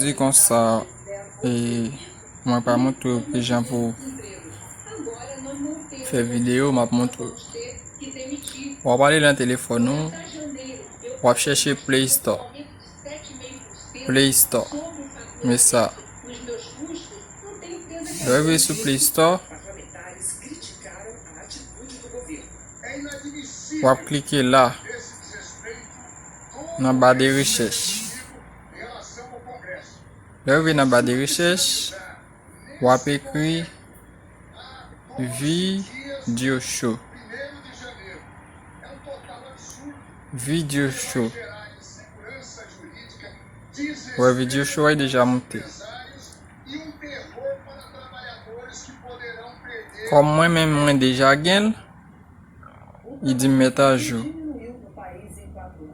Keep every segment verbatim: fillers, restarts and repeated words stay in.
Di konsa, e, mwen pa montre w ki jan pou fè videyo, m ap montre w. W ap ale nan telefòn ou, w ap chèche Play Store. Play Store. Men sa. Lè w rive sou Play Store, w ap klike la, nan ba de rechèch. Lè w rive nan ba de rechèch, w ap ekri Video Show. Video Show. Wè, Video Show a deja moute. Kòm mwen menm, mwen deja gen l, li di m mèt ajou.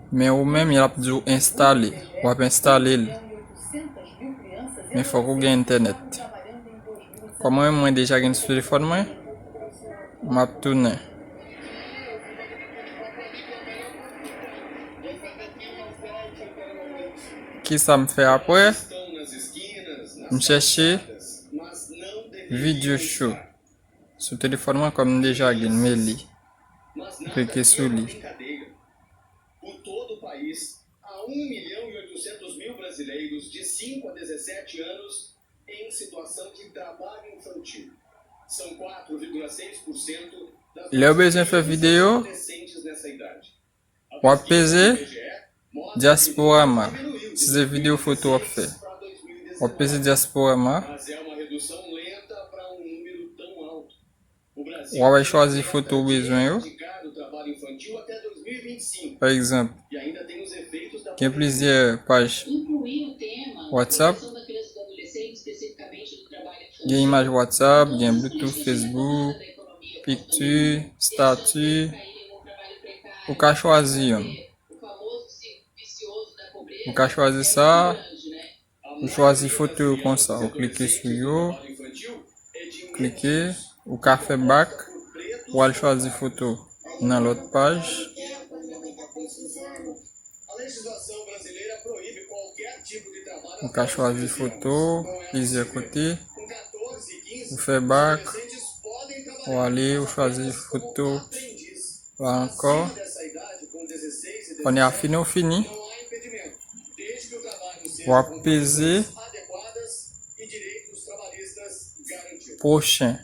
Men ou menm, y ap di w enstale. W ap enstale l. Men fòk ou gen entènèt. Kòm mwen, mwen deja gen l sou telefòn mwen, m ap tounen. Kisa m fè apre? M chèche Video Show. Sou telefòn mwen, kòm m deja gen l, men li. M klike sou li. Por todo o país, há um milhão e oitocentos mil brasileiros de cinco a dezessete anos em situação de trabalho infantil. São quatro vírgula seis por cento das Lè w bezwen fè videyo, adolescentes nessa idade. W ap peze Diasporama. Si se videyo foto w ap fè, w ap peze Diasporama. W ap chwazi foto w bezwen yo. Pa egzanp, gen plizyè paj WhatsApp. Gen imaj WhatsApp, gen Bluetooth, Facebook, pikti, estati. Ou ka chwazi youn. Ou ka chwazi sa. Ou chwazi foto yo konsa. Ou klike sou yo. Klike. Ou ka fè bak. Ou al chwazi foto nan lòt paj. Ou ka chwazi foto plizyè kote. Ou fè bak. Ou ale, ou chwazi foto la ankò. Kounye a fini, ou fini. W ap peze pwochen.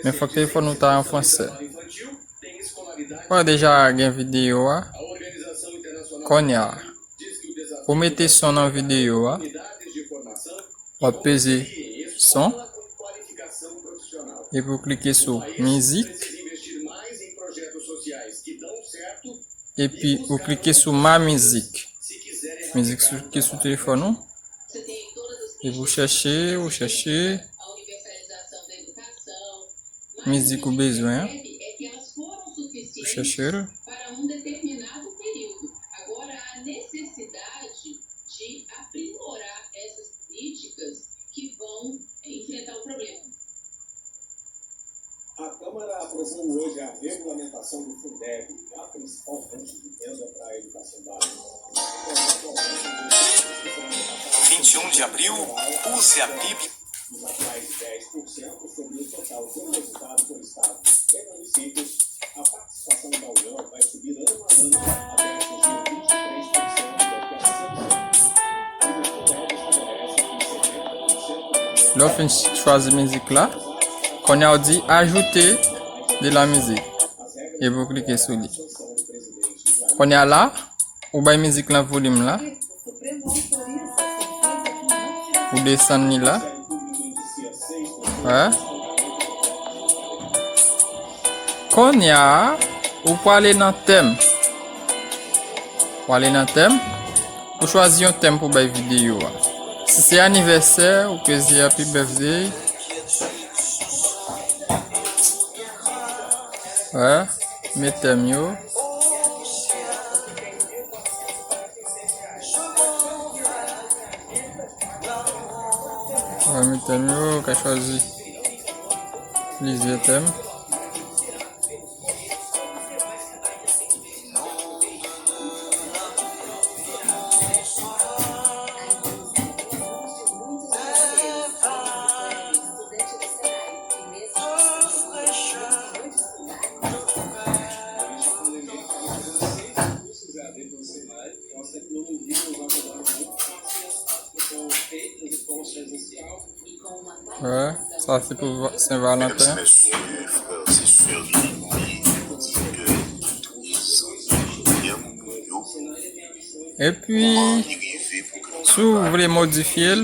Men fòk telefòn ou ta an fransè. Ou deja gen videyo a. Kounye a, pou mete son nan videyo a, w ap peze son. Epi ou klike sou mizik. Epi ou klike sou ma mizik. Mizik sou, ki sou telefòn ou. Epi ou chèche, ou chèche mizik ou bezwen an. Ou chèche l. A Câmara aprovou hoje a regulamentação do Fundeb, a principal fonte de renda para a educação básica. Vinte e um de abril, use a Bíblia. Nos atuais dez por cento sobre o total depositado por Estado e municípios, a participação da União vai subir ano a ano até atingir vinte e três por cento daqui a seis anos. E o Fundeb estabelece que setenta por cento do Lè w fin chwazi mizik la, kounye a w di ajoute de la musique. Epi w klike sou li. Kounye a la, ou bay mizik lan volim la. Ou desann li la. Wè. Kounye a, ou prale nan tèm. Ou ale nan tèm. Ou chwazi yon tèm pou bay videyo a. Si se anivèsè, ou peze happy birthday. Wè, men tèm yo. Wè, men tèm yo, ou ka chwazi plizyè tèm. Wè, sa se pou Va- Sen Valanten. Epi, si w vle modifye l,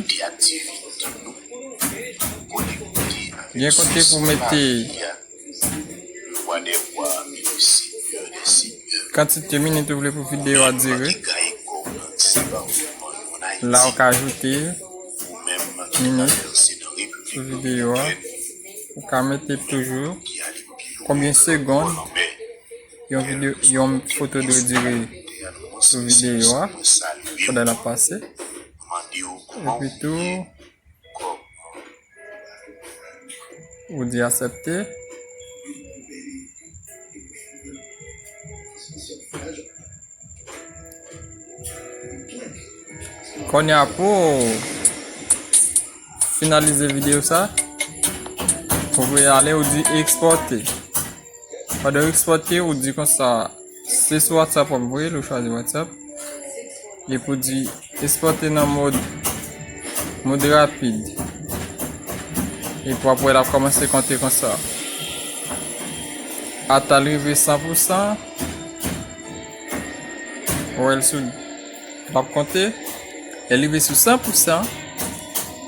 gen kote pou mete kantite minit ou vle pou videyo a dire. La ou ka ajoute minit sou videyo a. Ou ka mete toujou konbyen segonn yon videyo, yon foto dwe dire sou videyo a pandan l ap pase. Epi tou, ou di aksepte. Kounye a pou finalize videyo sa, ou voye ale, ou di ekspòte. Pandan w ekspòte, ou di konsa, se sou WhatsApp w ap voye l, ou chwazi WhatsApp. Epi w di ekspòte nan mòd, mòd rapid. Epi w ap wè l ap kòmanse konte konsa. Ata l rive san pou san, ou wè l sou, l ap konte. Lè l rive sou san pou san,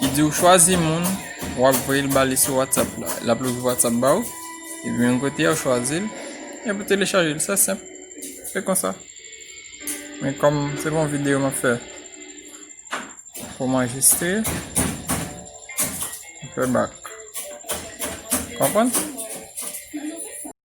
li di w chwazi moun w ap voye l ba li sou WhatsApp la. L ap louvri WhatsApp ba w. Epi menm kote a, ou chwazi l. Epi w telechaje l. Se senp. Se konsa. Men kòm se pa yon videyo m ap fè pou m anrejistre, m fè bak. Konprann?